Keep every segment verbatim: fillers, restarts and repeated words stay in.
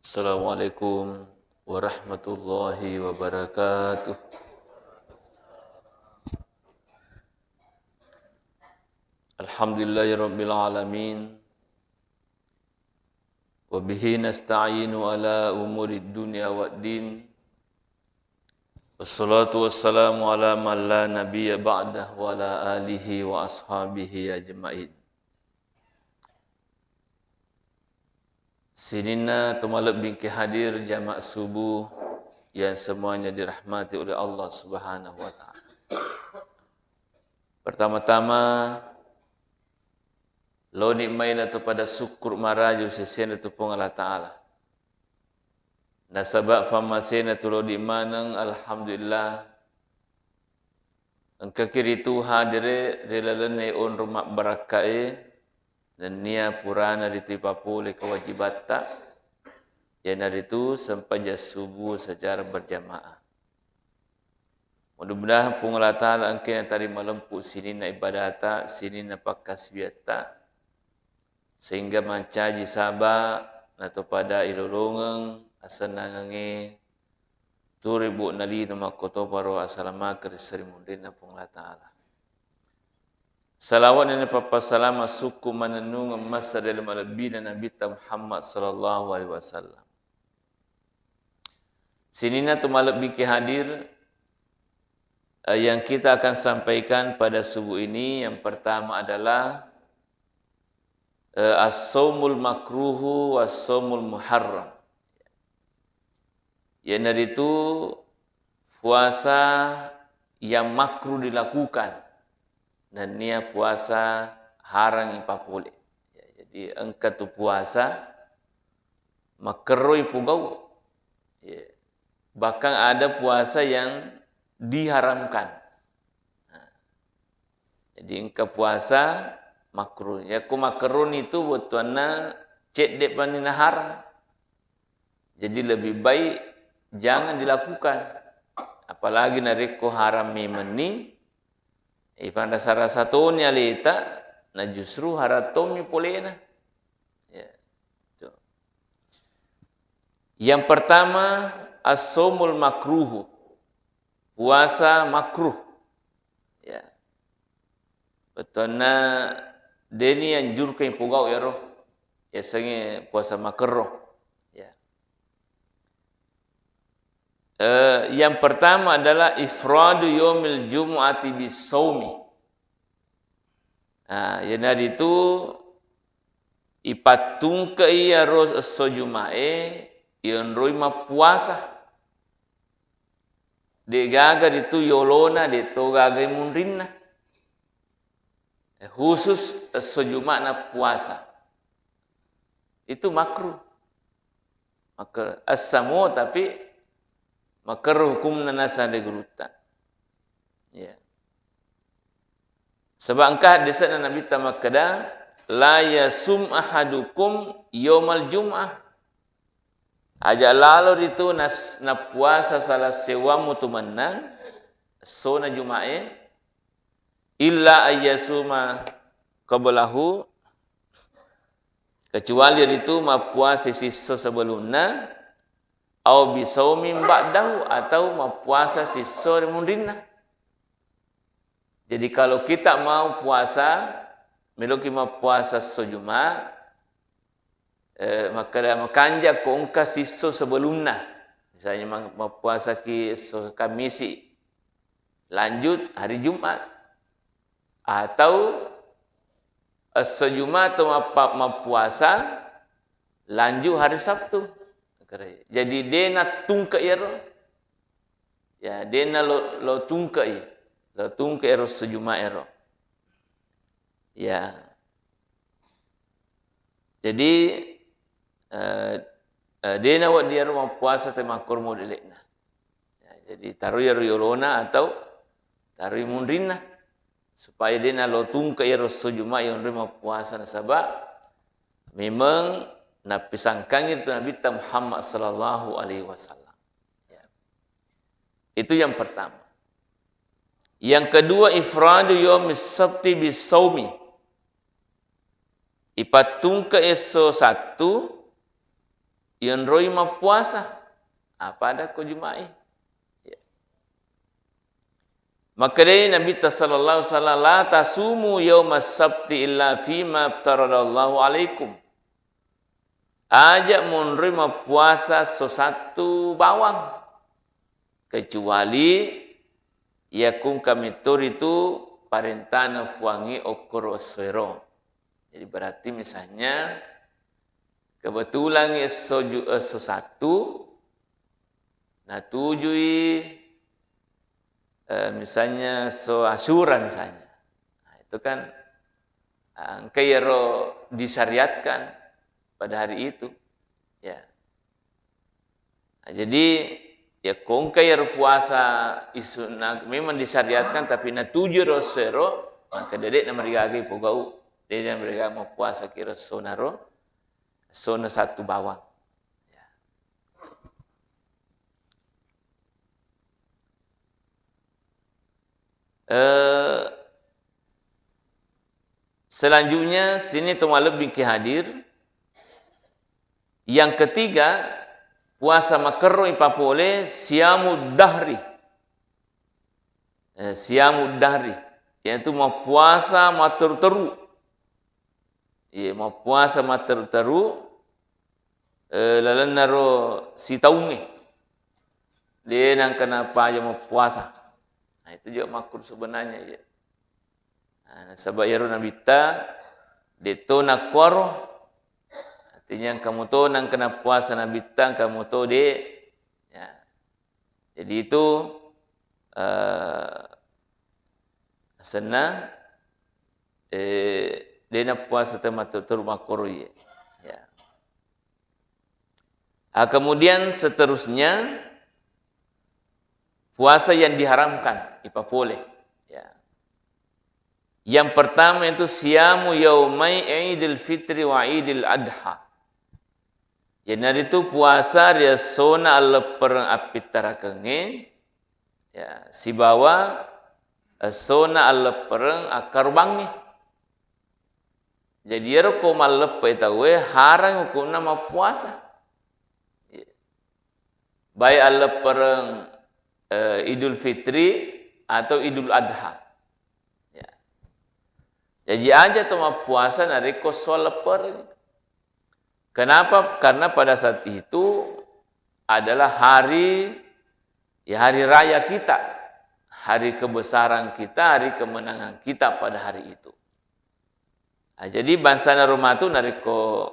Assalamualaikum warahmatullahi wabarakatuh. Alhamdulillahirabbil alamin. Wa bihi nasta'inu ala umurid dunya wad din. Wassalatu wassalamu ala man la nabiyya ba'dah wa ala alihi wa ashabihi ajma'in. Sininna tomalebbingke hadir jamaah subuh yang semuanya dirahmati oleh Allah Subhanahu wa Ta'ala. Pertama-tama, loni maila tu pada syukur maraju sesena tu Puang Allah Ta'ala. Nasaba fammasena tu lodi maneng, alhamdulillah, engkaki ritu hadire ri lalenna onro mabbarakkae, nennia purana ritu ipapole kewajibatta, iyanaritu sempajang subuh secara berjamaah. Mudah-mudahan Puang Allah Ta'ala engkae natarima lempu sininna ibadata, sininna pakkasiwiatta, sehingga mancaji saba natopada ilolongeng asennangengnge, turibu nalino makkotoparo asalamakeng ri seri munrinna Puang Allah Ta'ala. Salawat nenna pappasalama sukku manennungeng massa ri malebbina Nabitta Muhammad sallallahu alaihi wasallam. Sininna tu malebbiki hadir, eh, yang kita akan sampaikan pada subuh ini, yang pertama adalah, eh, as-saumul makruhu was-saumul muharram. Iyanaritu puasa yang makruh dilakukan, nennia puasa harang ipapole. Ya, jadi engka tu puasa makkerro ipogau. Ya. Bahkan ada puasa yang diharamkan. Nah, jadi engka puasa makruh. Ya, ko makruh itu bettuanna cedde pani naharang. Jadi lebih baik jangan dilakukan. Apalagi narekko haram memenni, ipanrasa-rasa toni aleta, na justru haram tommi polena. Ya. Tuh. Yang pertama, as-saumul makruhu. Puasa makruh. Ya. Bettuanna deni anjurkan pogau ero. Yasengnge puasa makerro. Ya. Eh, yang pertama adalah ifradu yaumil jumu'ati bis saumi. Nah, iyanaritu ipattungke'i iyaro esso Juma'e, iyonroi mappuasa. De'gaga ritu yolona, de'to gagai munrinna. Eh, khusus esso Juma'na puasa. Itu makruh. Maka assamu tapi makruh hukumna nasang ri gurutta. Ya. Sebab engka hadisna Nabitta makkeda, "La yasum ahadukum yaumal jum'ah." Aja lalo ritu nas-, napuasa salah sewammu tu mennang, essona Juma'e, illa ayyasuma qablahu, kecuali ritu mappuasa sisso sebelumna, au bisaumin ba'dahu, atau mappuasa sisso ri munrinna. Jadi, kalau kita mau puasa, meloki mappuasa esso Juma, eh, makkeda makanja ko engka sisso sebelumna. Misalnya, ma-, mappuasaki esso Kamisi, lanjut hari Jumat. Atau esso Juma to mappa-, mappuasa, lanjut hari Sabtu. Jadi, dena tungke iyaro. Ya, dena lo, lo tungkei. Lo tungke ero esso Juma ero. Ya. Jadi, eh, eh, dena wedding ero mappuasa te makkormo dele'na. Ya, jadi taroi ero yolona atau taroi munrinna. Supaya dena lo tungke ero esso Juma yonroi mappuasa nasaba memeng nappisangkangi tu Nabitta Muhammad sallallahu alaihi wasallam. Ya. Itu yang pertama. Yang kedua, ifradu yaumis sabti bis saumi. Ipattungke esso Sattu, iyonroi mappuasa, apa ada ko Juma'i. Ya. Makkedai Nabitta sallallahu alaihi wasallam, "La tasumu yaumas sabti illa fima aftaradallahu alaikum." Aja monroi mappuasa so Sattu bawang, kecuali yakung kametto ritu parentana Fuangnge okkoro essoero. Jadi berarti misalnya kebetulan esso Ju-, esso Sattu, natujui, eh, misalnya so Asyura misalnya. Nah, itu kan, ah, engka iyaro disyariatkan pada hari itu. Ya. Nah, jadi, ya, ko engka iyaro puasa isunna memang disyariatkan, tapi natuju ro essoero, maka de'na marigaga ipogau, de'na marigaga mappuasa kiro essona ro, essona Sattu bawang. Ya. Eh, selanjutnya, sini to malebbi ki hadir. Yang ketiga, puasa makerro ipapole siamu dahri. Eh, siamu dahri, yaitu mappuasa matteru-teru. Iya, mappuasa matteru-teru, eh, lalenna ro sitaungnge. De nangka napaja mappuasa. Nah, itu juga makruh sebenarnya, ya. Nah, nasaba iyaro Nabitta, de to nakkuaro. Artinya, engka muto nangka nappuasa Nabitta, engka muto de. Ya. Jadi itu, eh, asenna, eh, de nappuasa tematu turu makkoro iye. Ya. Ah, kemudian seterusnya, puasa yang diharamkan, ipapole. Ya. Yang pertama itu siamu yaumai Idul Fitri wa Idul Adha. Iyanaritu puasa ri essona alleppereng appittarakengnge, ya, sibawa essona alleppereng akkarobangnge. Jadi, iyaro ko malleppe'i tauwe, harang hukumna mappuasa. Iya. Baik alleppereng, eh, Idul Fitri atau Idul Adha. Ya. Jaji aja to mappuasa narekko esso alleppereng. Kenapa? Karena pada saat itu adalah hari, ya, hari raya kita, hari kebesaran kita, hari kemenangan kita pada hari itu. Nah, jadi bangsana ro matu narekko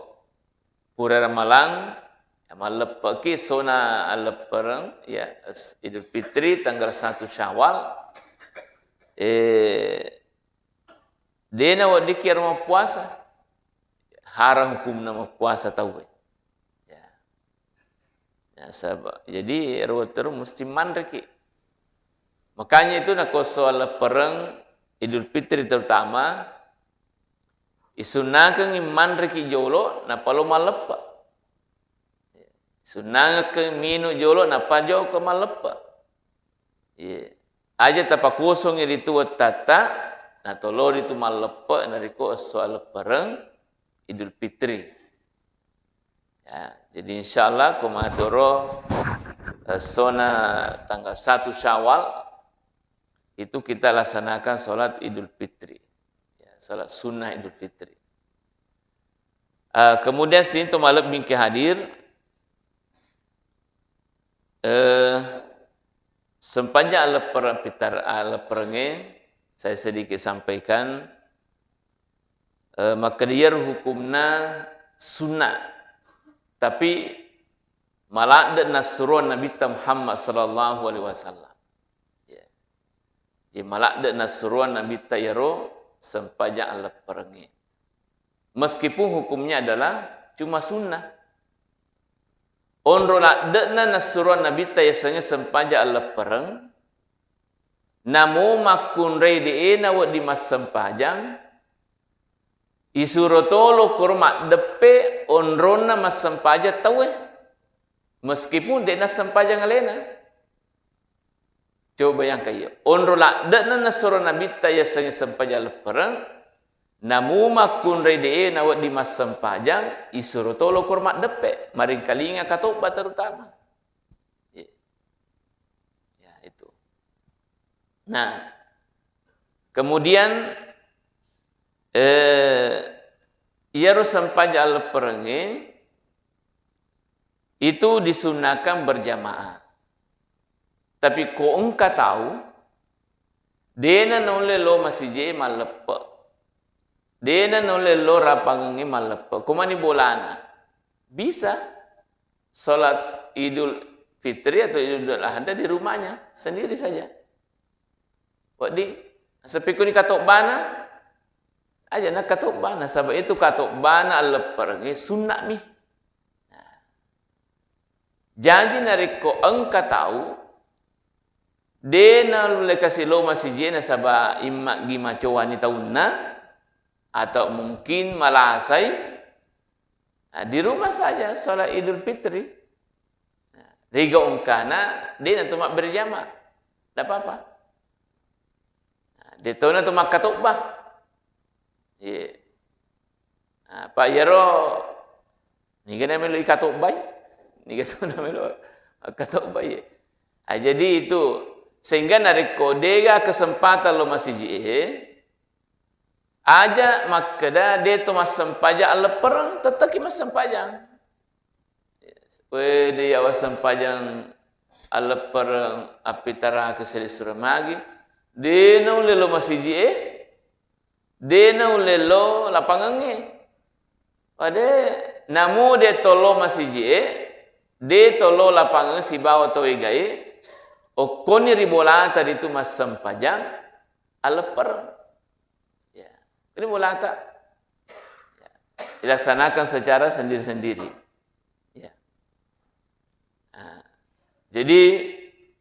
pura Ramalang, ya, malleppe'ki essona alleppereng, ya, es-, Idul Fitri tanggal satu Syawal, eh, de naweddikki ero mappuasa. Harang hukumna mappuasa tauwe. Ya. Ya, saba-, jadi ero wettu ero musti manreki. Makanya itu nakko esso alleppereng Idul Fitri terutama, isunnakengngi manreki jolo, nappa lo malleppe. Sunnangekeng minu jolo, nappa jokka malleppe. Iya. Aja tapakosongi ritu wettatta, natolori tu malleppe narekko esso alleppereng Idul Fitri. Ya, jadi insyaallah ko matoro essona tanggal satu Syawal itu kita laksanakan salat Idul Fitri. Ya, salat sunnah Idul Fitri. Eh, kemudian sinintu malebbi engka hadir, eh, sempajang aleppereng pitar-, alepperengnge, saya sedikit sampaikan, eh, makkeda iyaro hukumna sunnah, tapi maladde nassuroang Nabitta Muhammad sallallahu alaihi wasallam. Ya. Jadi maladde nassuroang Nabitta iyaro sempajang alepperengnge. Meskipun hukumnya adalah cuma sunnah. Onro ladde'na nassuroang Nabitta yasengnge sempajang aleppereng, namo makkunrai de'e nawedding massempajang, isuro tolo koro maddeppe onronna massempajang tauwe, meskipun de'na sempajang alena. Coba bayangkan iya. Onro ladde'na nasuro Nabitta yasengnge sempajang leppereng, Namu makkunrai de' nawedding massempajang, isuro tolo koro maddeppe, maringkalinga katobba terutama. Ya, itu. Nah, kemudian, eh, iyaro sempajang allepperengnge itu disunahkan berjamaah. Tapi ko engka tau, de'na naulle lo masiji e malleppe'. De'na naulle lo lapangengnge malleppe'. Ko mani bolana? Bisa salat Idul Fitri atau Idul Adha di rumahnya sendiri saja. Wedding, sepi kuni katobbana, aja na katobbana, sabab itu katobbana allepperengnge sunnah mi. Nah. Jaji narekko engka tau, de' naulle kasi lo masiji e nasaba imma gi macowani taunna, atau mungkin malasai, nah, di rumah saja sholat Idul Fitri. Nah, riga ungkana, de' natu mabbere jama, ndak apa-apa. Nah, de' tona tu makkatobba. Iya. Nah, apa iyaro, niga namelo ikatobbai? Niga tu namelo katobbai? Ah, jadi itu, sehingga narekko de'ga kesempatan lo masiji e, aja makkeda de' to massempajang alleppereng, tetteki massempajang. We, de' yawa sempajang alleppereng appitarake silessureng magi, de' naulle lo masiji e, de' naulle lo lapangengnge. Pade, namu de' to lo masiji e, de' to lo lapangeng sibawa tau egae, okkoni ri bolata ritu massempajang alleppereng. Ya, ri bolata. Ya. Dilaksanakan secara sendiri-sendiri. Ya. Nah, jadi,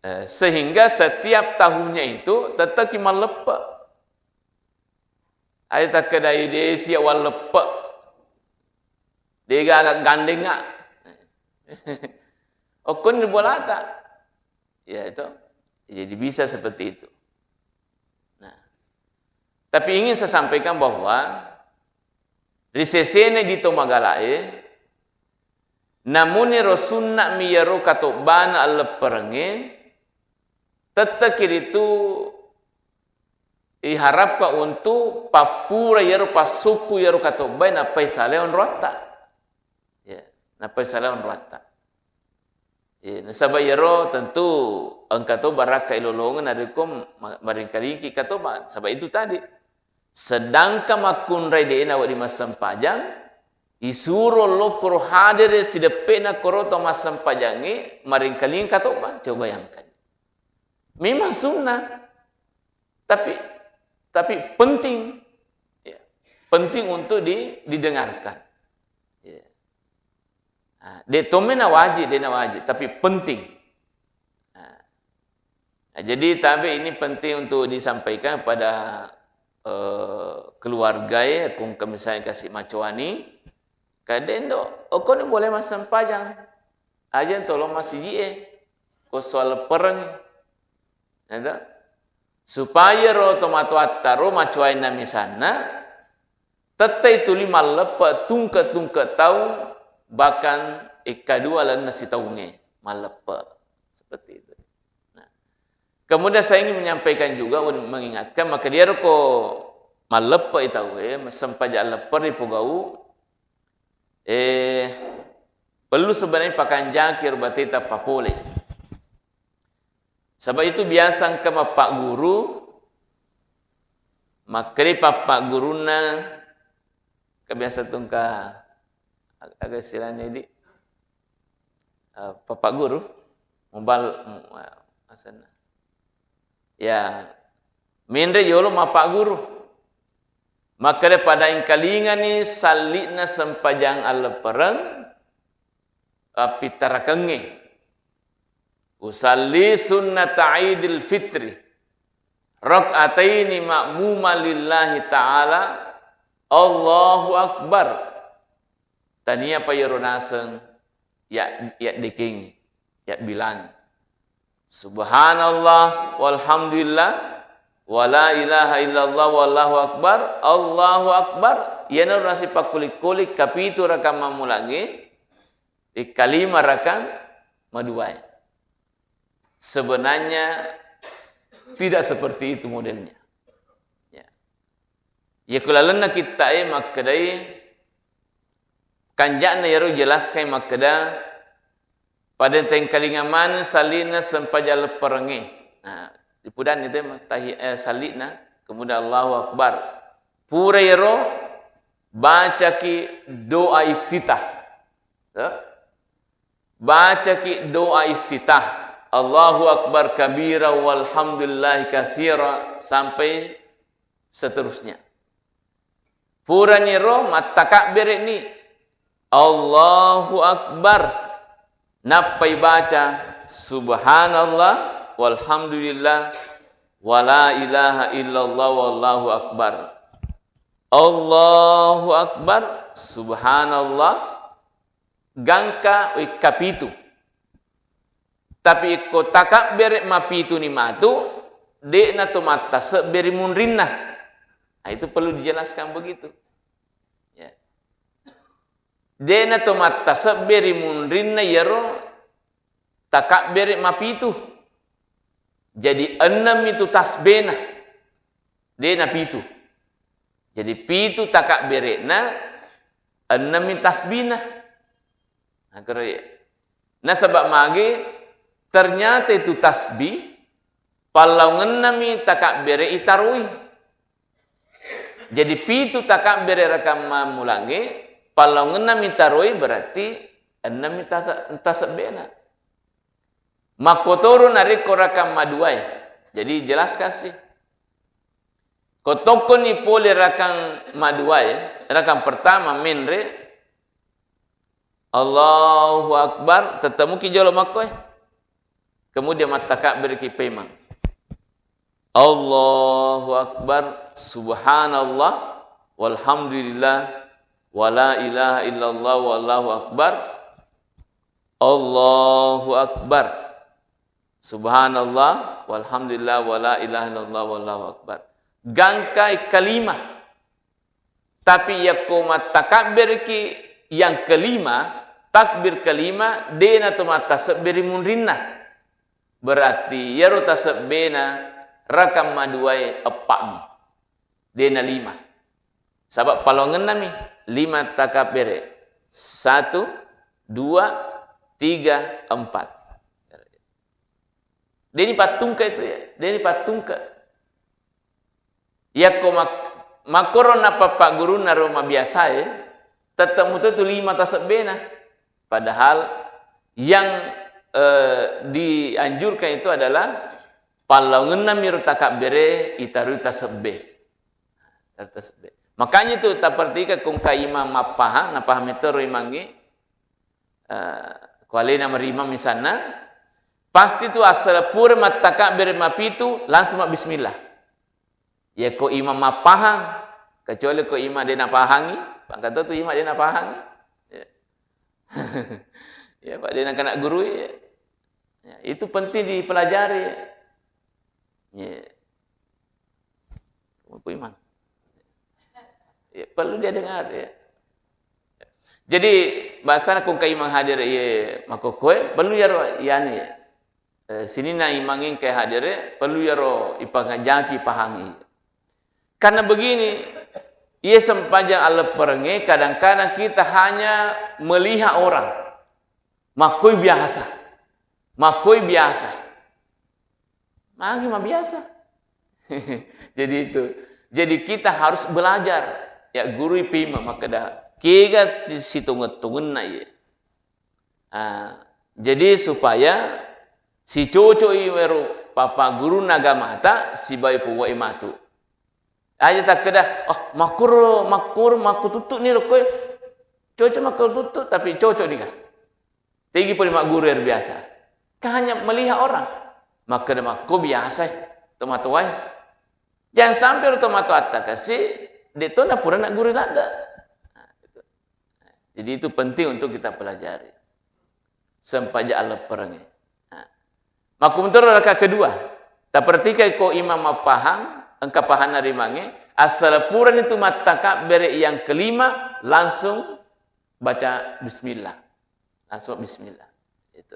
eh, sehingga setiap tahunnya itu tetteki malleppe'. Aja takkedai de' sia walleppe'. De'ga gandeng, ah. Okkoni bolata. Ya, itu. Jadi bisa seperti itu. Nah. Tapi ingin saya sampaikan bahwa ri sesena di to magala e, namuniro sunna mi iyaro katobbana allepperengnge, tetteki ritu iharapkan untuk pappura iyaro passukku iyaro katobbae nappai salai onroatta. Ya, nappai salai onroatta. Ya, nasaba iyaro tentu engka to barakka ilolongeng narekko ma-, maringkalingki katoba. Saba itu tadi. Sedangkan makkunrai de'na wedding massempajang, isuro lo koro hadere sideppe'na koro to massempajangnge maringkaling katoba. Coba bayangkan. Memang sunnah, tapi, tapi penting. Ya. Penting untuk di-, didengarkan. Ya. Nah, de' tommi na wajib, de' na wajib, tapi penting. Nah, nah, jadi tabe ini penting untuk disampaikan pada, eh, keluarga ya, kung ke misalnya kasih macoani, kadendo, okoni boleh massempajang. Aja tolong masiji e, ko soal pereng. Nada? Supaya ro tomatoatta ro macoainna misanna, tettai tuli malleppe tungke-tungke taung, bahkan ekka dua lalenna sitaungnge malleppe. Seperti itu. Nah, kemudian saya ingin menyampaikan juga, un-, mengingatkan, maka dia ko malleppe tau e, sempajang lepper ripogau, eh, perlu sebenarnya pakanjaki ro bateta papole. Saba itu biasa engka mappagguru, makkeda pappagurunna, engka biasa tu engka aga istilahna idi, eh, pappaguru, mubal-, mu-, asenna. Ya, menre jolo mappagguru. Makkeda pada engkalingani salli'na sempajang alleppereng, appittarakengnge. Usalli sunnata Idil Fitri, rak'ataini ma'muman lillahi ta'ala, Allahu Akbar. Tania pa iyaro naseng ya, yaddekengi, yabbilangi. Subhanallah walhamdulillah, Wala ilaha illallah wallahu akbar, Allahu akbar. Iyanaro nasipakkulik-kulik kapitu rakang mammulangnge, eh, kalima rakang maduae. Sebenarnya tidak seperti itu modelnya. Ya. Iya, ku lalenna kitta'e makkedai, kanja'na iyaro jelaskan makkeda, pada tengkalinga maneng salli'na sempajang lepperengnge. Nah, dipudanni te tahi-, eh, salli'na, kemudian Allahu Akbar. Pura iyaro bacaki doa iftitah. Ya. Bacaki doa iftitah, Allahu Akbar kabira walhamdulillahi katsira, sampai seterusnya. Puraniro mattakabbere'ni, Allahu Akbar, nappai baca subhanallah walhamdulillah wala ilaha illallah wallahu akbar. Allahu Akbar, subhanallah, gangka wekka pitu. Tapi ikko takabbere mapituni matu, de'na to mattasebbe ri munrinna. Nah, itu perlu dijelaskan begitu. Ya. De'na to mattasebbe ri munrinna iyaro takabbere mapitu. Jadi ennem itu tasbena. De'na pitu. Jadi pitu takabbere'na, ennemmi tasbina. Nah, kero iya. Nasaba magi, ternyata itu tasbih, pallaungennami takabbere itaroi. Jadi pitu takabbere rakang mammulangnge, pallaungennami taroi berarti ennemmi tasa-, tasebbena. Makkotoro narekko rakang maduae. Jadi jelaskan sih. Ko tokkonni pole rakang maduae, rakang pertama menre, Allahu Akbar, tettemuki jolo makkoe. Kemudian mattakabberki paimeng. Allahu Akbar, subhanallah, walhamdulillah, wala ilaha illallah, wallahu akbar. Allahu Akbar. Subhanallah, walhamdulillah, wala ilaha illallah, wallahu akbar. Gangkai kalima. Tapi yakko mattakabberki yang kelima, takbir kelima, de'na to mattasebbe ri munrinna. Berarti iyaro tasebbena rakang maduae eppa'mi. De'na lima. Saba palaongennami, lima takabbere. Satu, dua, tiga, empat. De'ni pattungka itu ya, de'ni pattungka. Yakko mak-, makkoro nappa paggurunna ro mabiasae, tette muto itu lima tasebbena. Padahal yang, eh, dianjurkan itu adalah pallaungennami ro takabbere itarui tasebbe. Tasebbe. Makanya itu tapertika kongka imang mappahang, napahang metoro imangnge, eh, ko alena marimang misalna, pasti tu asal pura mattakabbere mapitu, langsung mabbismillah. Ya ko imang mappahang, kecuali ko imang de napahangi, maka tu imang de napahangi. Ya. Ya, Pak, de nakana guru ya. Ya, itu penting dipelajari. Ya. Apa imang? Ya, perlu dia dengar ya. Jadi, bahasana kongka imang hadir ye makkokkoe, perlu yaro yani. Eh, sininna imang engka hadire, perlu yaro ipangajaki pahangi. Karena begini, iye sempajang allepperengnge kadang-kadang kita hanya melihat orang. Makkoi biasa. Makkoi biasa. Magi mabiasa. Jadi itu. Jadi kita harus belajar. Ya, guru ipima makkeda, kega sitongeng-tongenna iye. Ah, jadi supaya sicoco'i wero pappagurunna agamata sibawa puwai matu. Aja takkeda, "Oh, makkuro, makkuro, makkututtu ni rokkoe." Cocok makkututtu, tapi cocok nika. Tegi pole magguru ero biasa. Kan hanya melihat orang. Makkeda makko biasa, eh, tomatoae. Jangan sampai orang tomatoatta kasi, de to napura na guru ladde. Nah, itu. Jadi itu penting untuk kita pelajari. Sempajang allepperengnge. Nah. Makkumontoro raka kedua. Taperhatikan ko imang mappahang, engka pahanna rimangnge, assaleng purani tu mattakabbere yang kelima, langsung baca bismillah. Langsung bismillah. Itu.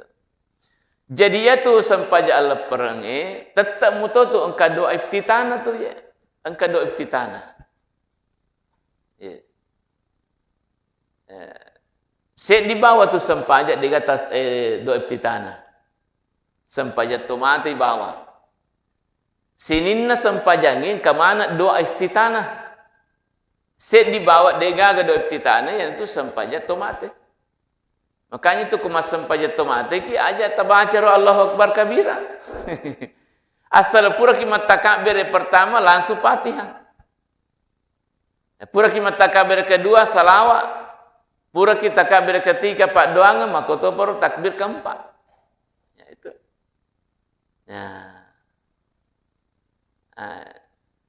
Jadi iyatu sempajang allepperengnge, tette muto tu engka doa iftitahna tu ye. Engka doa iftitahna. Ye. Eh, seddi bawang tu sempajang degaga ta-, eh, doa iftitahna. Sempajang to mate bawang. Sininna sempajangnge engka maneng doa iftitahna. Seddi bawang degaga doa iftitahna, iyanatu sempajang to mate. Makanya itu ko massempajang to mate ki, aja tabaca ro Allahu Akbar kabira. Assaleng puraki mattakabbere pertama, langsung Fatihah. Puraki mattakabbere kedua, salawat. Puraki takabbere ketiga, paddoangeng, makkotoparo takbir keempat. Ya, itu. Ya. Ah,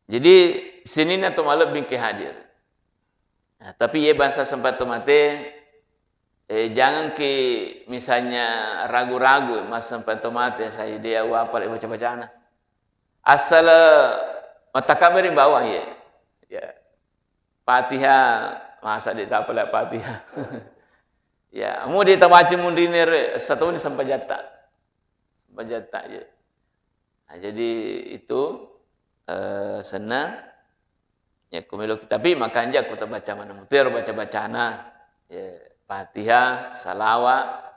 jadi sininna to malebbi engka hadir. Nah, tapi ye bangsa sempajang to mate, eh, jangan ki misalnya ragu-ragu massempajang to mate, saya dia apa baca-bacana. Assaleng mattakabbere bawang ye. Ya. Fatihah, masa de tapale Fatihah. Ya, mu de tabaca munrinna ro, satoni sempajatta. Sempajatta ye. Nah, jadi itu, eh, senna. Ya, ko meloki, tapi makanja ko tabaca maneng mutero baca-bacana. Ya, Fatihah, salawat,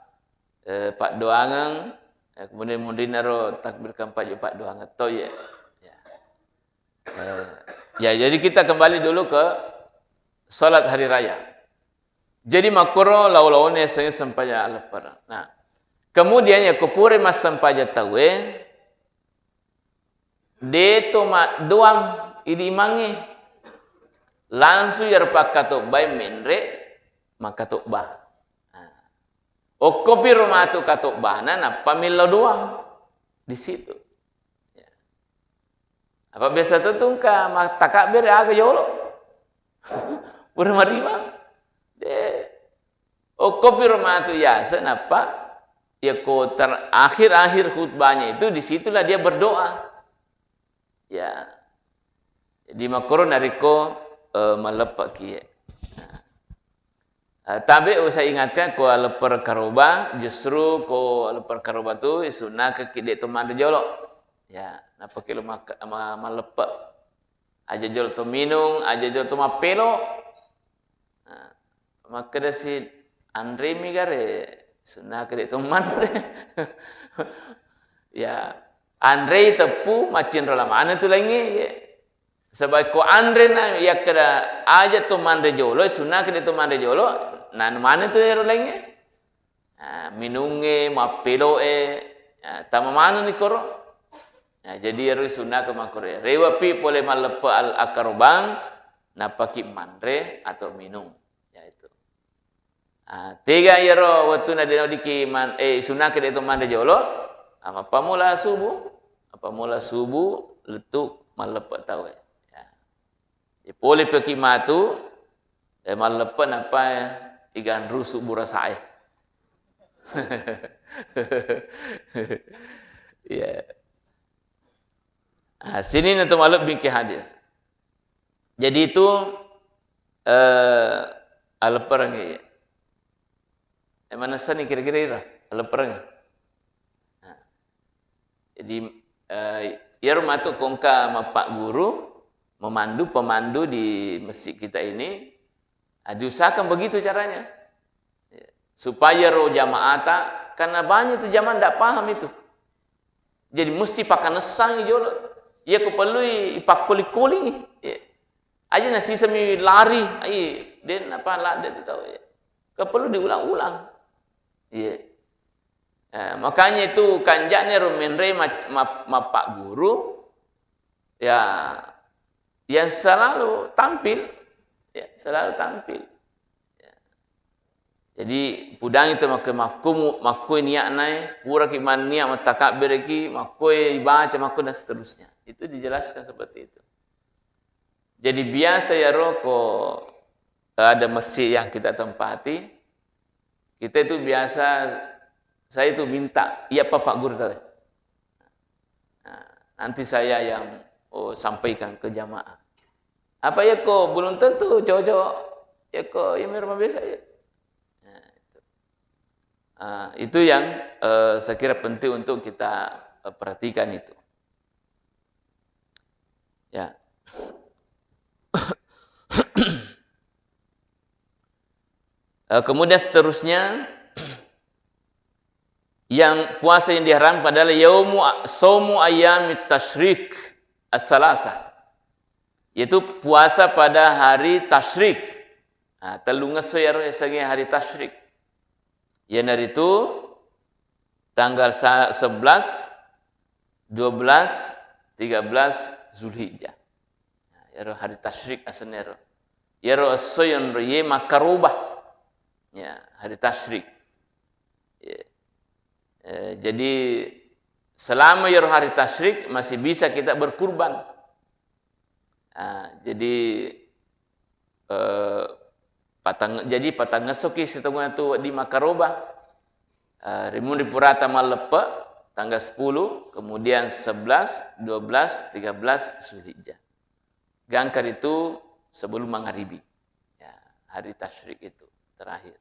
eh, paddoangeng, eh, kemudian munrinna ro takbir keempat juga paddoangeng to ye. Ya. Eh, ya, jadi kita kembali dulu ke salat hari raya. Jadi makkoro lao-laona yasengnge sempajang alleppereng. Nah, kemudian yakko pura massempajang tauwe, de to maddoang idi imangnge. Langsung yaro pakkatobbae menre makkatobba. Nah, okkopiro matu katobbana, nappa millau doang di situ. Ya. Apa biasa tu tungka mattakabbere aga jolo? Pura marima. De. Okkopiro matu yase, nappa yakko ter-, akhir-akhir khutbahnya itu, disitulah dia berdoa. Ya. Jadi makkoro narekko, eh, malleppe kie. Nah. Eh, tabe usah ingatkan ko lepper karoba, justru ko lepper karoba tu sunnakekki de to manre jolo. Ya, napaki lo mak-, ma-, malleppe. Aja jolo to minung, aja jolo to mappelo. Nah, makkedasi, "Anremi gare, sunnake de to manre." Ya, anrei teppu, maccinrola maneng tu laingnge, ye. Saba ko anre na yakkeda aja to manre jolo, sunnake de to manre jolo, nanu maneng tu ero laingnge. Nah, minungnge, mappeloe, ya, tama manenni koro. Nah, jadi ero sunnake makkoro. Rewepi pole malleppe al-, akkarobang, nappaki manre atau minung. Ya, itu. Ah, tega iyaro wettunna de naweddikki man-, eh, sunnake de to manre jolo, ah, mappammula subuh, mappammula subuh lettu malleppe tauwe. Ya. Ipole peki matu, eh, malleppe nappa, eh, iganru subuh rasae. Iya. Ah, sininna to malebbi engke hadir. Jadi itu, eh, alepperengngi. Eh, manessani kira-kira ira alepperengngi? Nah. Jadi, eh, iyaro matu ko engka mappagguru, memandu, pemandu di masjid kita ini, ah, diusahakan begitu caranya. Ya. Supaya ro jamaata, karena banyak tu jamaah ndak paham itu. Jadi mesti pakanessang jolo. Iya ko perlu i-, ipakkoli-kolingi. Ya. Aja nasisemi lari, ai, den apa ladde tu tau, ya. Ko perlu diulang-ulang. Iya. Eh, makanya itu kanja'na ro menre ma-, ma-, mappagguru, ya, yang selalu tampil, ya, selalu tampil. Ya. Jadi, pudangi tu makkue makkumu-, makkue niatna e, puraki manniat mattakabbereki, makkue ibaca, makkue dan seterusnya. Itu dijelaskan seperti itu. Jadi, biasa ya ro ko ada masjid yang kita tempati, kita itu biasa, saya itu minta, iya apa Pak Guru tadi? Nah, Nanti saya yang, oh, sampaikan ke jamaah. Apa yakko belum tentu cocok, yakko ya memang biasa ya. Nah, itu. Ah, itu yang, eh, saya kira penting untuk kita, eh, perhatikan itu. Ya. Eh, kemudian seterusnya, yang puasa yang diharamkan adalah yaumu a-, saumu ayyamit tasyrik as-salasa. Yaitu puasa pada hari tasyrik. Nah, tellungesso yaro yasengnge hari tasyrik. Iyanaritu tanggal sa-, sebelas, dua belas, tiga belas Zulhijjah. Nah, yaro hari tasyrik asenna yaro. Yaro esso yonro ye makkaroba. Ya, hari tasyrik. Ya. Eh, jadi selama yaro hari tasyrik masih bisa kita berkurban. Ah, jadi, eh, patang-, jadi patangngessoki sitongenna tu wedding makkaroba. Eh, rimunri purata malleppe tanggal sepuluh, kemudian sebelas, dua belas, tiga belas Zulhijjah. Gangka ritu sebelum mangaribi. Ya, hari tasyrik itu terakhir.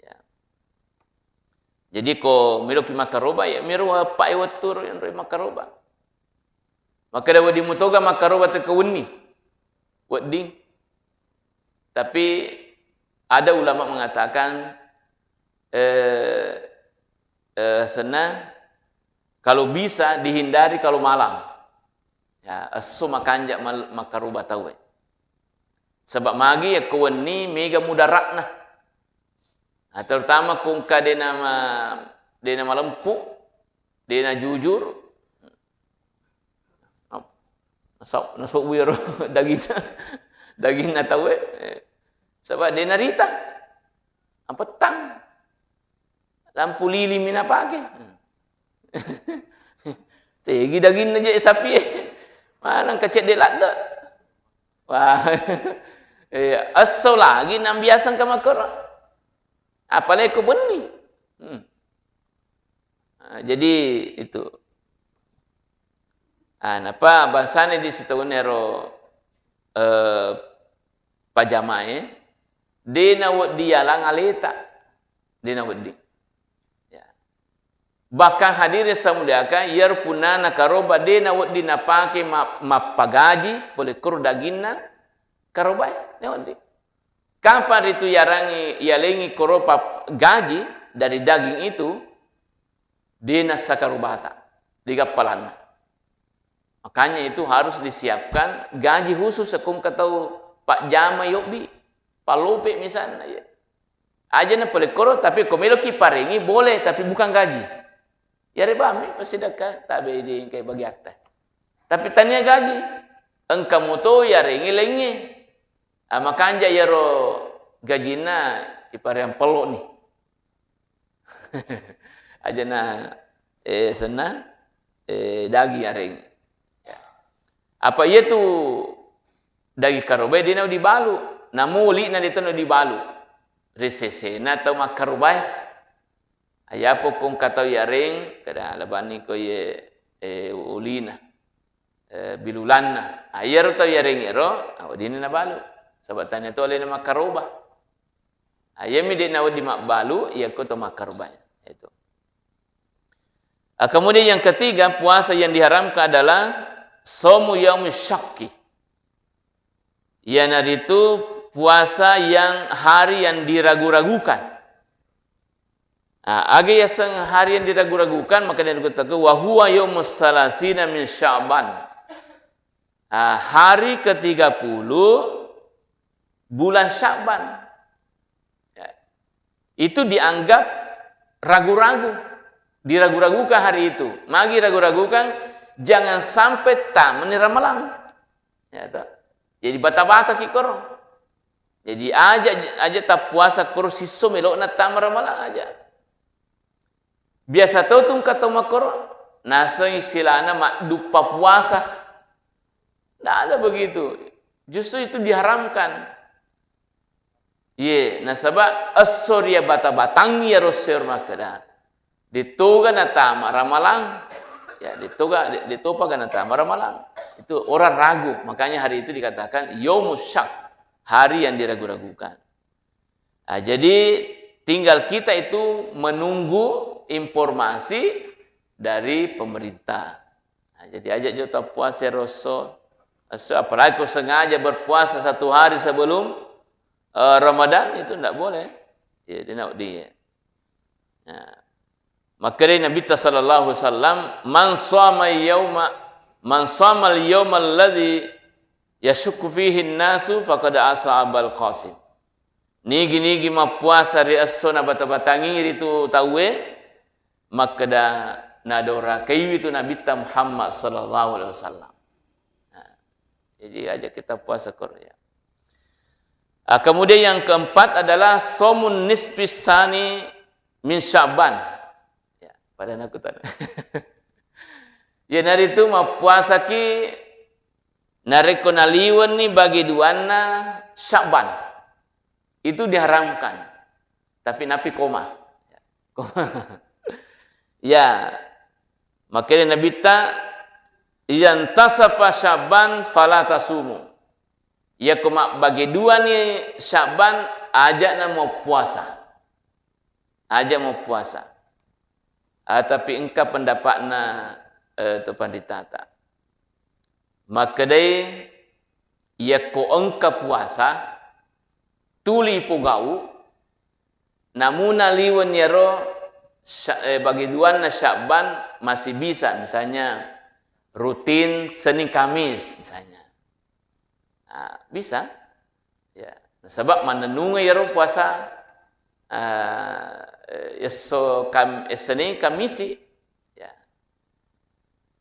Ya. Jadi ko meloki makkaroba, ya miro eppa e wettu ro yonroi makkaroba. Makkeda wedding mutoga makkaroba tekka wenni. Wedding. Tapi ada ulama mengatakan, eh, eh, senna kalau bisa dihindari kalau malam. Ya, esso makanja mal-, makkaroba tauwe. Saba magi yakko wenni mega mudaratna. Nah, terutama ko engka dena ma-, dena malempu, dena jujur. Naso-, nasobbu iyaro dagingna, dagingna tauwe. Eh, saba dena rita. Apettang. Lampu lilin mi napake. Tegi daginna je sapie. Maneng ka cedde ladde. Wah. Iya, esso lagi nambiasang ka makkoro. Apalagi ko benni. Hmm. Ah, jadi itu. Ah, napa bahasane di sitongenna ero, eh, pajamae, de nawedding yalang aleta. De nawedding. Ya. Bahkan hadirin saya muliakan, iyaro punnana karoba de nawedding napake ma-, mappagaji pole koro daginna karobae, de nawedding. Kapan ritu yarangi, yalengi koro pap-, gaji dari daging itu, de nassa karobata, de gappalanna. Makanya itu harus disiapkan gaji khusus, ko engka tau pajjama yobbi, pallope misalna, ya. Aja na pole koro, tapi ko meloki parengi boleh, tapi bukan gaji. Yare bami pasti deka tabe di engka bagiatta. Tapi tania gaji, engka moto yarengi laingnge. Ah, makanja yaro gajinna ipareang pello ni. Ajana, eh, senna, eh, daging areng. Ya. Apa iya tu daging karobae de na dibalu. Namo uli'na de to na dibalu. Risesena tau makkarobae. Ayapo ko engka tau yareng, kada labani ko ye, eh, ulina. Eh, bilulanna. Ah, iyaro tau yareng ero, ah, weddinna nabalu. Saba tania to alena makkaroba. Ah, iyami de nawedding mabbalu, iyako to makkaroba. Itu. Ah, kemudian yang ketiga, puasa yang diharamkan adalah saumu yaumi syakki. Iyanaritu puasa yang hari yang diragu-ragukan. Ah, aga yaseng hari yang diragu-ragukan, maka dia katakan, "Wa huwa yaumus salasina min Sya'ban." Ah, hari ketiga puluh bulan Sya'ban. Ya. Itu dianggap ragu-ragu, diragu-ragukan hari itu. Magi ragu-ragukan, jangan sampai tamani Ramalang. Ya, toh. Jadi bata-bata ki koro. Jadi aja, aja tappuasa koro sisso melo'na tama Ramalang aja. Biasa to tungka to makkoro, naseng istilahna madduppa puasa. Nggak ada begitu. Justru itu diharamkan. Iye, nasaba esso ria bata-batangngi iyaro sero makkeda, de toga natama Ramalang, Ya, detoga, de-, detopa gana tama Ramalang. Itu orang ragu. Makanya hari itu dikatakan yaumus syak, hari yang diragu-ragukan. Ah, jadi tinggal kita itu menunggu informasi dari pemerintah. Nah, jadi aja jo tau puasa ro esso, esso, apalagi ko sengaja berpuasa satu hari sebelum, eh, Ramadan, itu ndak boleh. Ya, dia nak dia. Nah, makkedai Nabitta sallallahu alaihi wasallam, "Man shoma yauma, man shoma al-yauma allazi yashukku fihi nasu faqad asa Abal Qasim." Nigi-nigi mappuasa ri esso nabata-batangi ritu tauwe, makkeda nadora kaiwi tu Nabitta Muhammad sallallahu alaihi wasallam. Nah, jadi aja kita puasa Korea. Ah, kemudian yang keempat adalah somun nisfis sani min Sya'ban. Ya, pada aku tanya. Ya, naritu mappuasaki narekko naliwenni bagi duanna Sya'ban. Itu diharamkan. Tapi napi koma. Ya. Makanya Nabitta, "Iyan tasafa Sya'ban fala tasumu." Yakko mabbagi duani Sya'ban, aja namo puasa. Aja mau puasa. Ah, tapi engka pendapatna, eh, to panditata. Makkedai, yakko engka puasa, tuli pogau, namuna liwen yaro sya-, eh, bagi duanna Sya'ban masih bisa, misalnya rutin Senin Kamis, misalnya. Ah, bisa. Ya, nasaba mannennungeng iyaro puasa, ah, esso Kam-, Senin Kamisi. Ya.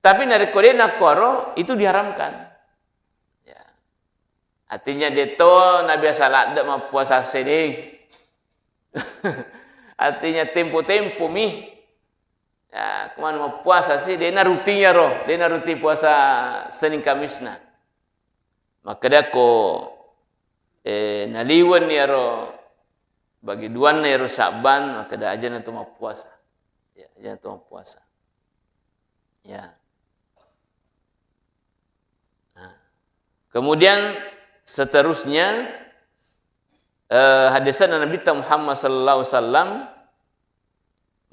Tapi narekko de nakkuaro, itu diharamkan. Ya. Artinya deto nabiasa ladde mappuasa Senin. Artinya tempo-tempo mi. Ya, kemana mappuasa sih? De na rutin yaro, de na rutin puasa Senin Kamisna. Makkedako, eh, naliwenni iyaro bagi duanna iyaro Sya'ban, makkeda ajana tu mappuasa. Ya, ajana tu mappuasa. Ya. Nah. Kemudian seterusnya, eh, hadisna Nabi Muhammad sallallahu alaihi wasallam,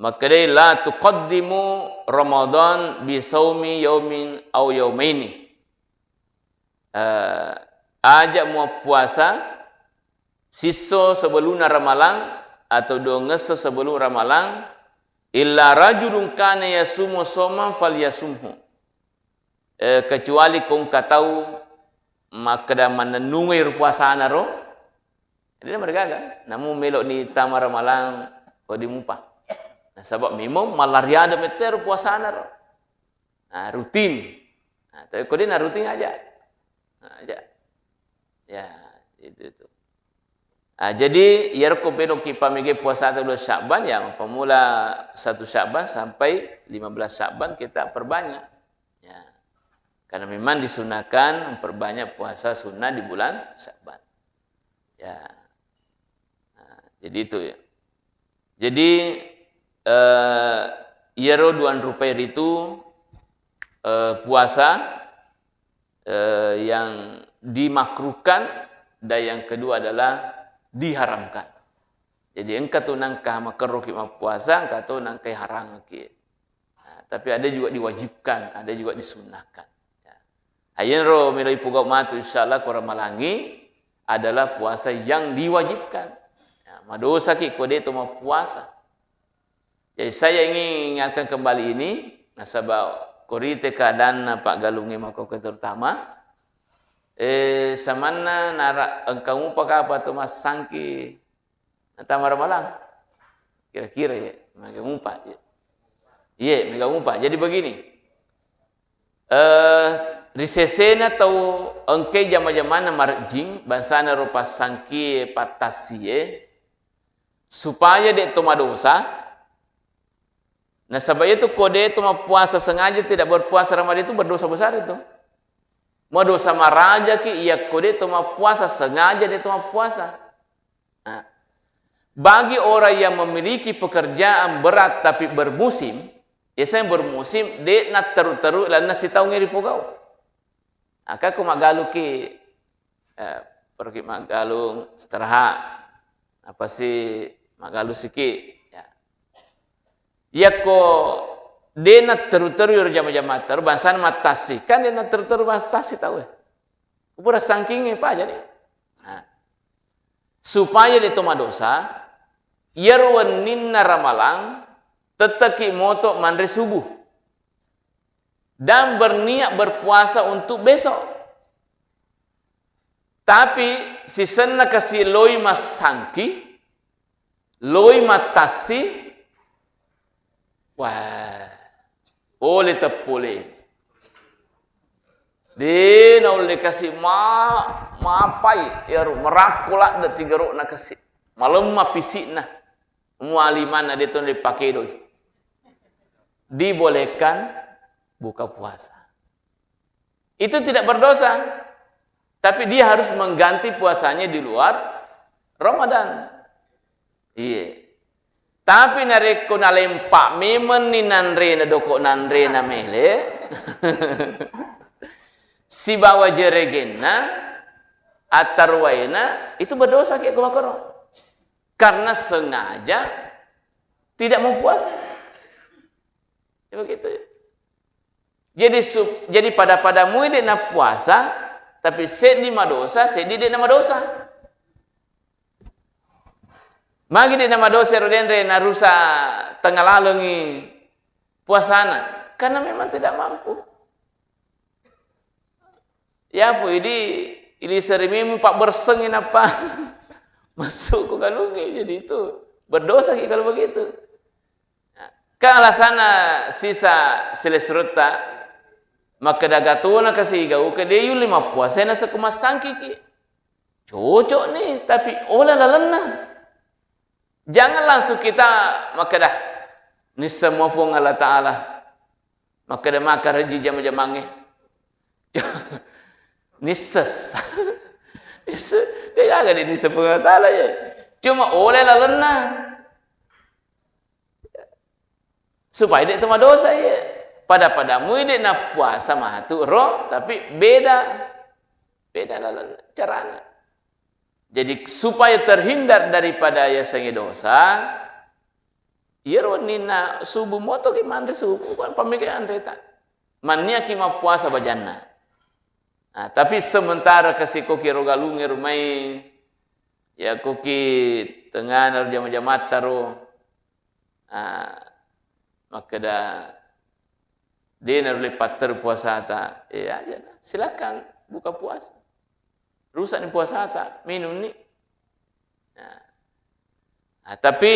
makkedai, "La tuqaddimu Ramadan bi saumi yaumin au yaumaini." Eh, aja muappuasa sisso sebelumna Ramalang atau duangesso sebelum Ramalang, illa rajulun kana yasumu soman falyasumhu. Eh, kecuali ko engka tau makkeda mannennungeng ro puasana ro, de na marigaga. Namu melo ni tama Ramalang, ko dimupa. Nasaba mimmo mallariade mettero puasana ro. Nah, rutin. Nah, tapi ko de na rutin aja. Nah, aja. Ya, itu, itu. Ah, jadi, iyaro ko peloki pamege puasa bulan Sya'ban, ya, mappammula satu Sya'ban sampai lima belas Sya'ban kita perbanyak. Ya. Karena memang disunahkan memperbanyak puasa sunnah di bulan Sya'ban. Ya. Nah, jadi itu ya. Jadi, eh, iyaro duan rupai ritu, eh, puasa, eh, yang dimakruhkan, dan yang kedua adalah diharamkan. Jadi, engka tu nangka makerroki mappuasa, engka tu nangka harangki. Nah, tapi ada juga diwajibkan, ada juga disunnahkan. Ya. Ayenro melo ipogau matu, insyaallah, ko Ramalangi adalah puasa yang diwajibkan. Ya, madosaki ko de to mappuasa. Jadi, saya ingin ingatkan kembali ini, nasaba korite keadaanna paggalungnge makkokkoe terutama, eh, samanna nara engka mupa kapa to massangki natama Ramalang? Kira-kira ya, mega mupa ya. Iya, mega mupa. Jadi begini, eh, ri sesena tau engkai jama-jamanna marejjing, bangsana ro passangkie, pattassie, supaya de to madosa. Nasaba iyatu ko de to mappuasa sengaja tidak berpuasa Ramadan itu berdosa besar itu. Madosa marajaki iya ko de to mappuasa sengaja de to mappuasa. Nah, bagi orang yang memiliki pekerjaan berat tapi bermusim, Biasanya bermusim, de' natteru-teru lalenna sitaungnge ripogau. Maka ko maggaluki, eh, pergi maggalung, istirahat. Apa si maggalung siki, ya. Yakko de' natteru-teru ero jama-jamatta ro, bangsana mattassi. Kan de' natteru-teru mattassi tau e. Pura sangkingnge paja ni. Nah. Supaya de' to madosa, iyaro wenninna Ramalang, tetteki moto manre subuh. Dan berniat berpuasa untuk besok. Tapi sisenna kasi loi massangki, loi mattassi, wah, pole teppole. De' naulle kasi ma-, mapai, iyaro merappo ladde tigero'na kasi. Malemma pisikna. Mualimanna de' to dipakedoi. Dibolehkan buka puasa. Itu tidak berdosa. Tapi dia harus mengganti puasanya di luar Ramadan. Iya. Tapi narekko nalempa memenni nanrena, doko nanrena mele, sibawa jeregenna, attaruwaena, itu berdosa ki ko makkoro. Karena sengaja tidak mau puasa. Ya begitu ya. Jadi sup-, jadi pada-pada mui de' napuasa, tapi seddi madosa, seddi de' namadosa. Magi de' namadosa ero denre narusa tenga lalengi puasana? Karena memang tidak mampu. Ya pu idi iliseri memu pabbersengi nappa masuk ko galungi. Jadi itu berdosa ki kalau begitu. Kan alasanna sisa silessuretta, makkeda gatona kasi igauke de' yulli mappuasai nasakko massangkiki. Cocok ni, tapi ola lalenna. Jangan langsung kita makkeda, "Nisseng mua Puang Allah Ta'ala." Makkeda maka rejji jama-jamangnge. Nisseng. Nisseng. De' gaga de' nisseng Puang Allah Ta'ala ya. Cuma ola lalenna. Supaya de' to madosa, iya. Pada-pada mui de' napuasa matu ro, tapi beda. Beda lalenna carana. Jadi, supaya terhindar daripada yasengnge dosa, iyaro wenninna subuh motoki manre subuh, kan pammegai anreta. Manniaki mappuasa bajanna. Nah, tapi sementara kasi koki ro galungnge ro mai, ya koki tengana ro jama-jamatta ro, ah, makkeda, "De' narulle patteru puasata." Eh, aja, silakan buka puasa. Rusakni puasata, minumni. Nah. Nah, tapi,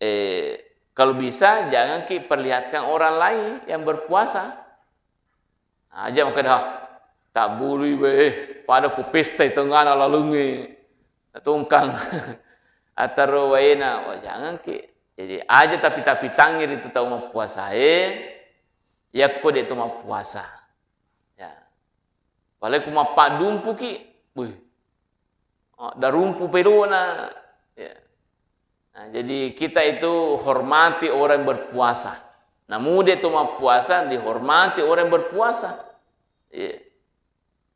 eh, kalau bisa jangan ki perlihatkan orang lain yang berpuasa. Aja makkeda, "Ah, tabbului we, eh, pada ku pesta i tengana lalungnge." Natongkang. Ataro waena, wah, jangan ki. Jadi, aja tapi-tapitangngi ritu tau mappuasae, yakko de' to mappuasa. Ya. Apalagi ku mappaddumpuki, wih, ah, darumpu pedona. Ya. Nah, jadi kita itu hormati orang yang berpuasa. Namu de' to mappuasa, dihormati orang yang berpuasa. Iya.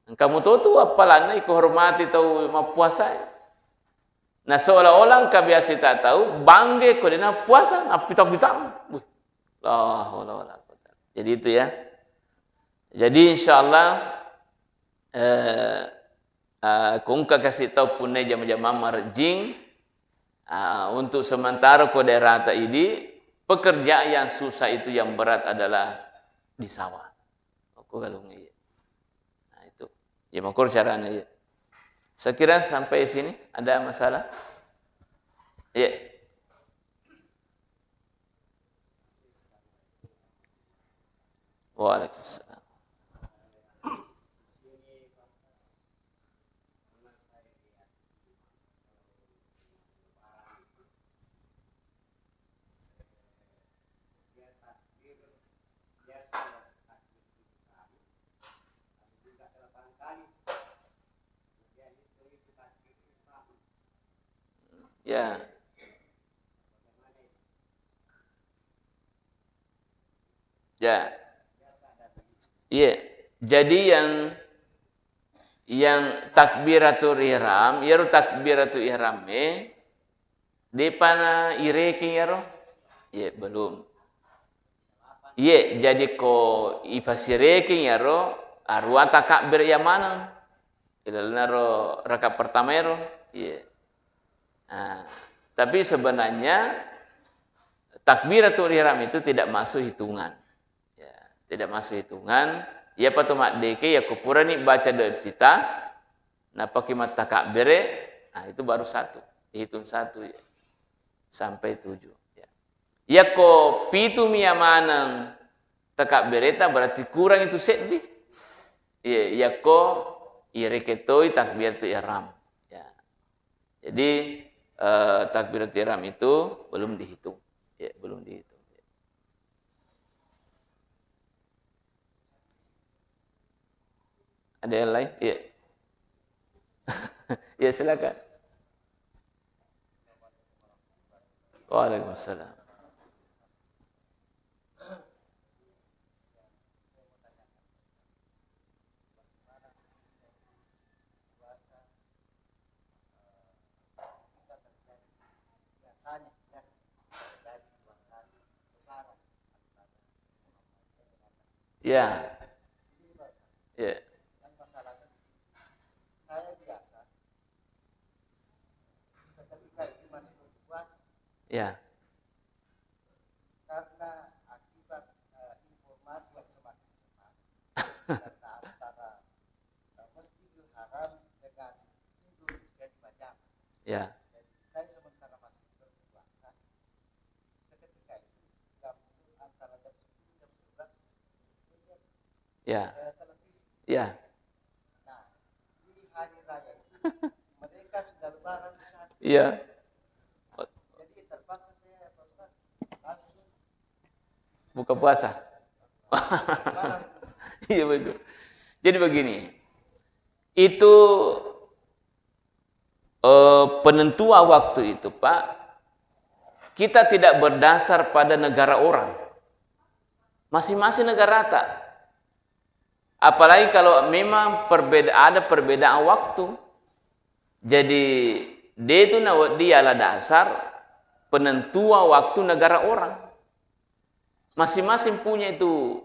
Engka muto tu appalanna iko hormati tau mappuasa. Nah, seolah-olah engka biasa ta tau bangge ko de' napuasa, nappita-pitang. Wih, la haula wala quwwata. Jadi itu ya. Jadi insyaallah, eh, eh, ko engka kasi tau punnai jama-jamang marejjing, ah, untuk sementara ko daerah ta idi, pekerjaan yang susah itu, yang berat adalah di sawah. Ko galung iya. Nah, itu. Ya, makor caranya, ya. Saya kira sampai sini ada masalah? Ya. Waalaikumsalam. Ya. Ya. Iya. Jadi yang, yang takbiratul ihram, iyaro takbiratul ihram e, depa na irekeng iyaro? Iya, belum. Iya, jadi ko ipasirekeng iyaro, arua takabbir iya maneng. Ilalenna ro rakaat pertama ero. Iya. Nah, tapi sebenarnya takbiratul ihram itu tidak masuk hitungan. Ya, tidak masuk hitungan. Iyapa to maddeke, yakko purani baca doa iftitah, napaki mattakabbere, nah, itu baru satu. Dihitung satu, ya. Sampai tujuh. Ya. Yakko pitu mi iya maneng takabbereta, berarti kurang itu seddi. Iya, yakko irekeng toi takbiratul ihram. Ya. Jadi, eh, takbiratul ihram itu belum dihitung. Ya, belum dihitung. Ada yang lain? Iya. Ya, silakan. Waalaikumsalam. Ya. Ya. Ya. Karena akibat, eh, informasi yang semakin cepat, karena antara, eh, Masjidil Haram dengan Indonesia di Batam. Ya. Jadi, saya sementara masih berpuasa, seketika itu, jam se-, antara jam sepuluh, jam sebelas, Ya. Ya. Nah, di hari raya itu, mereka sudah lebaran di sana. Iya. Jadi terpaksa saya, Pak Ustaz, langsung buka puasa. Malam. Iya, betul. Jadi begini, itu eh, penentuan waktu itu, Pak, kita tidak berdasar pada negara orang. Masing-masing negarata. Apalagi kalau memang perbeda-, ada perbedaan waktu. Jadi, de tu nawedding yala dasar penentuan waktu negara orang. Masing-masing punya itu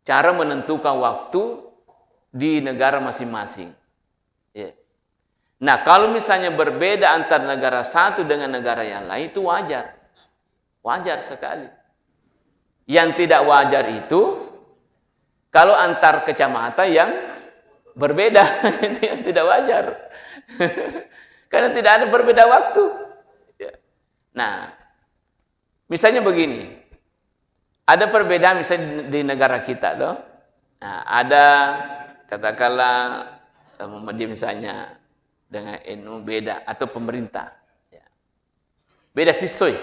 cara menentukan waktu di negara masing-masing. Ya. Nah, kalau misalnya berbeda antara negara satu dengan negara yang lain, itu wajar. Wajar sekali. Yang tidak wajar itu kalau antar kecamatan yang berbeda, itu yang tidak wajar. Karena tidak ada perbedaan waktu. Ya. Nah, misalnya begini, ada perbedaan misalnya di, di negara kita, toh. Nah, ada katakanlah, eh, Muhammadiyah misalnya dengan N U beda atau pemerintah. Ya. Beda sisoi.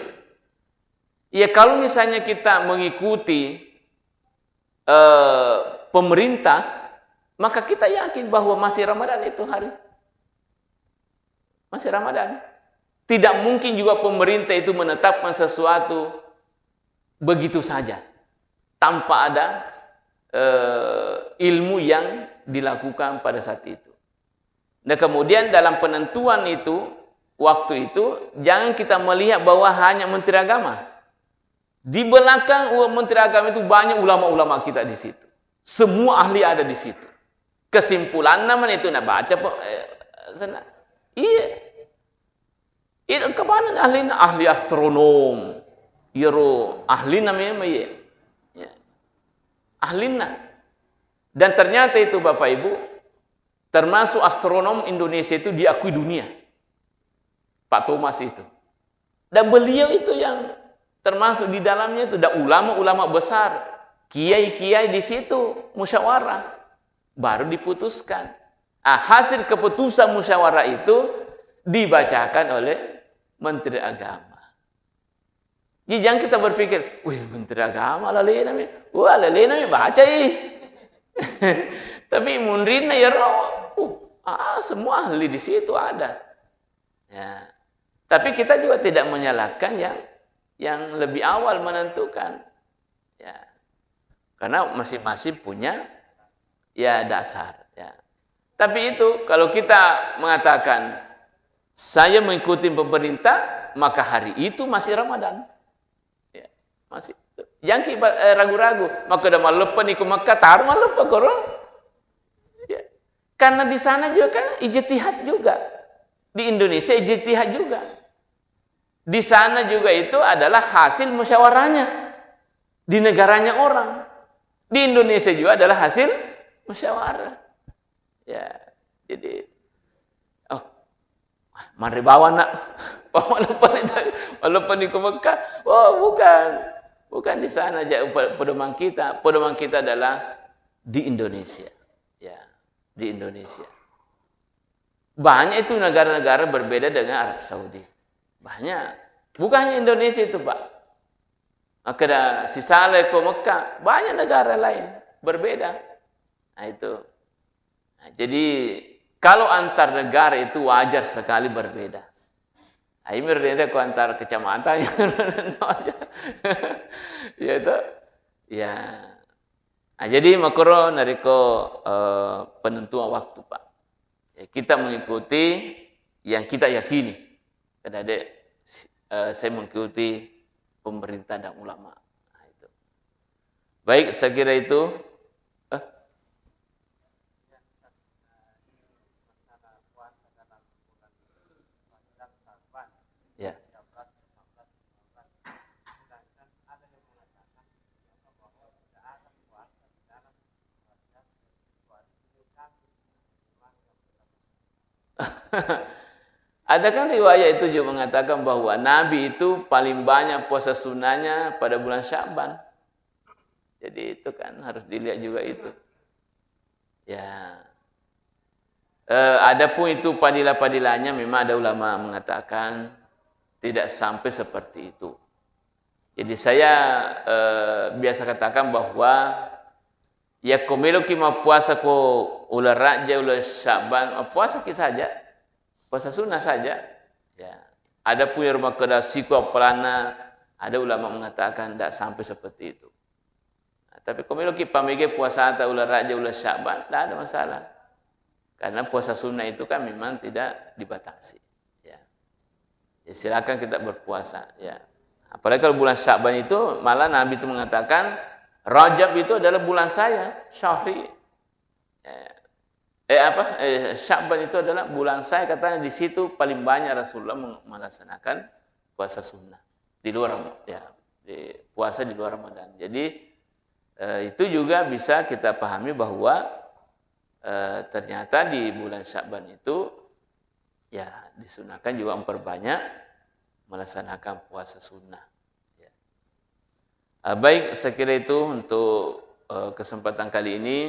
Ya, kalau misalnya kita mengikuti, eh, pemerintah, maka kita yakin bahwa masih Ramadan itu hari. Masih Ramadan. Tidak mungkin juga pemerintah itu menetapkan sesuatu begitu saja, tanpa ada, eh, ilmu yang dilakukan pada saat itu. Nah, kemudian dalam penentuan itu, waktu itu, jangan kita melihat bahwa hanya menteri agama. Di belakang u-, menteri agama itu banyak ulama-ulama kita di situ. Semua ahli ada di situ. Kesimpulanna mana itu nak baca pe-, eh, sana. Iya. Itu kemana ahli, ahli astronom. Iyaro ahli namanya iya. Ya. Ahlinna. Dan ternyata itu Bapak Ibu, termasuk astronom Indonesia itu diakui dunia. Pak Thomas itu. Dan beliau itu yang termasuk di dalamnya itu, dan ulama-ulama besar, kiai-kiai di situ musyawarah, baru diputuskan. Ah, hasil keputusan musyawarah itu dibacakan oleh Menteri Agama. Jadi jangan kita berpikir, "Wih, Menteri Agama lalena mi. Wah, lalena mi baca ih." Tapi munrinna ya roh, uh, ah, semua ahli di situ ada. Ya. Tapi kita juga tidak menyalahkan yang, yang lebih awal menentukan. Ya. Karena masing-masing punya, ya, dasar, ya. Tapi itu kalau kita mengatakan, "Saya mengikuti pemerintah," maka hari itu masih Ramadan. Ya, masih. Jangki ba-, eh, ragu-ragu. Maka udah malleppani ko Mekah, taruh malleppa koro. Ya. Karena di sana juga kan ijtihad juga. Di Indonesia ijtihad juga. Di sana juga itu adalah hasil musyawarahnya. Di negaranya orang. Di Indonesia juga adalah hasil musyawarah. Ya, jadi, oh, manre bawang, Nak. Walaupun itu, walaupun di Mekah, oh, bukan. Bukan di sana aja pe-, pedoman kita. Pedoman kita adalah di Indonesia. Ya, di Indonesia. Banyak itu negara-negara berbeda dengan Arab Saudi. Banyak. Bukan hanya Indonesia itu, Pak. Makkeda sisala ko Mekah, banyak negara lain berbeda. Nah, itu. Nah, jadi kalau antar negara itu wajar sekali berbeda. Nah, ini berbeda ko antar kecamatan. Ya itu. Ya. Nah, jadi makoro narekko, eh, penentuan waktu, Pak. Ya, kita mengikuti yang kita yakini. Karena dek, eh, saya mengikuti pemerintah dan ulama. Nah, itu. Baik, saya kira itu. Eh? Ya. Ada kan riwayat itu juga mengatakan bahwa Nabi itu paling banyak puasa sunnahnya pada bulan Sya'ban. Jadi itu kan harus dilihat juga itu. Ya. Eh, adapun itu fadilah-fadilahnya, memang ada ulama mengatakan tidak sampai seperti itu. Jadi saya, eh, biasa katakan bahwa ya ko meloki mappuasa ko uleng Rajab, uleng Sya'ban, mappuasaki saja. Puasa sunnah saja. Ya. Adapun yang rumah keda siku apalana, ada ulama mengatakan tidak sampai seperti itu. Nah, tapi ko meloki pamege puasata uleng Rajab, uleng Sya'ban, tidak ada masalah. Karena puasa sunnah itu kan memang tidak dibatasi. Ya. Ya, silakan kita berpuasa. Ya. Apalagi kalau bulan Sya'ban itu, malah Nabi itu mengatakan, "Rajab itu adalah bulan saya, syahri." Ya. Eh, apa? Eh, Sya'ban itu adalah bulan saya, katanya di situ paling banyak Rasulullah meng-, melaksanakan puasa sunnah di luar Ram-, ya, di puasa di luar Ramadan. Jadi, eh, itu juga bisa kita pahami bahwa, eh, ternyata di bulan Sya'ban itu, ya, disunahkan juga memperbanyak melaksanakan puasa sunnah. Ya. Eh, baik, saya kira itu untuk, eh, kesempatan kali ini.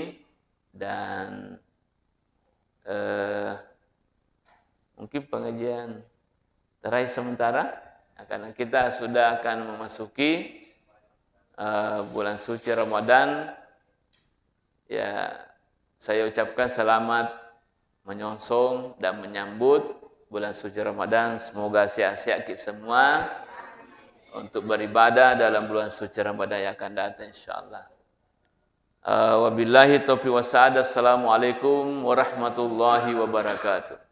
Dan, eh, mungkin pengajian terakhir sementara, karena kita sudah akan memasuki, eh, bulan suci Ramadan. Ya, saya ucapkan selamat menyongsong dan menyambut bulan suci Ramadan. Semoga sehat-sehat kita semua untuk beribadah dalam bulan suci Ramadan yang akan datang, insyaallah. Eh, wabillahi taufiq wasa'adah. Assalamualaikum warahmatullahi wabarakatuh.